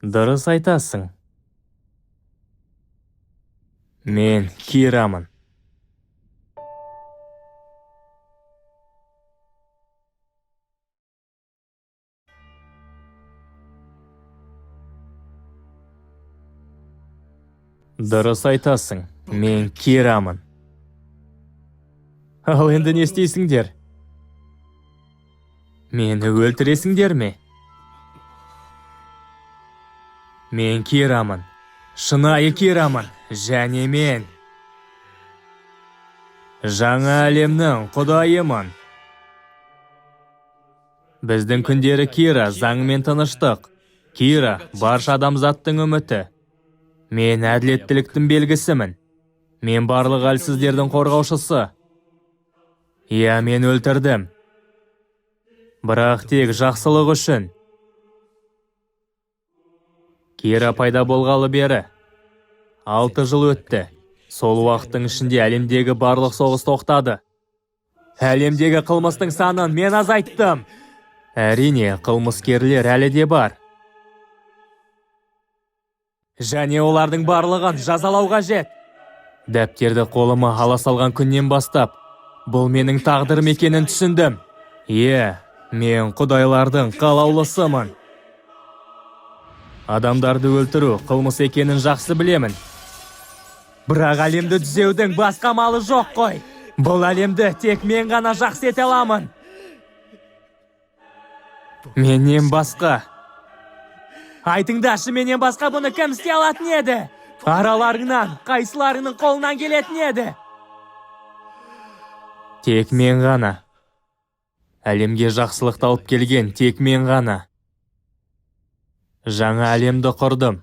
Дұрыс айтасың. Мен Кирамын. Дұрыс айтасың. Мен Кирамын. Ал енді не істейсіңдер? Мені өлтіресіңдер ме? Мен Кирамын. Шынайы Кирамын. Және мен жаңа әлемнің құдайымын. Біздің күндері Кира заң мен тыныштық. Кира барша адамзаттың үміті. Мен әділеттіліктің белгісімін. Мен барлық әлсіздердің қорғаушысы. Иә, мен өлтірдім. Бірақ тек жақсылық үшін. Кира пайда болғалы бері 6 жыл өтті. Сол уақыттың ішінде әлемдегі барлық соғыс тоқтады. Әлемдегі қылмыстың санын мен азайттым. Әрине, қылмыскерлер әлі де бар. Және олардың барлығын жазалау қажет. Дәптерді қолыма ала салған күннен бастап, бұл менің тағдырым екенін түсіндім. Иә, мен құдайлардың қалаулысымын. Адамдарды өлтіру қылмыс екенін жақсы білемін. Бірақ әлемді түзеудің басқа амалы жоқ қой. Бұл әлемді тек мен ғана жақсы ете аламын. Менен басқа. Айтыңдаршы, менен басқа бұны кім істей алатын еді? Араларыңнан қайсыларыңның қолынан келетін еді? Тек мен ғана. Әлемге жақсылықты алып келген тек мен ғана. Жаңа әлемді құрдым.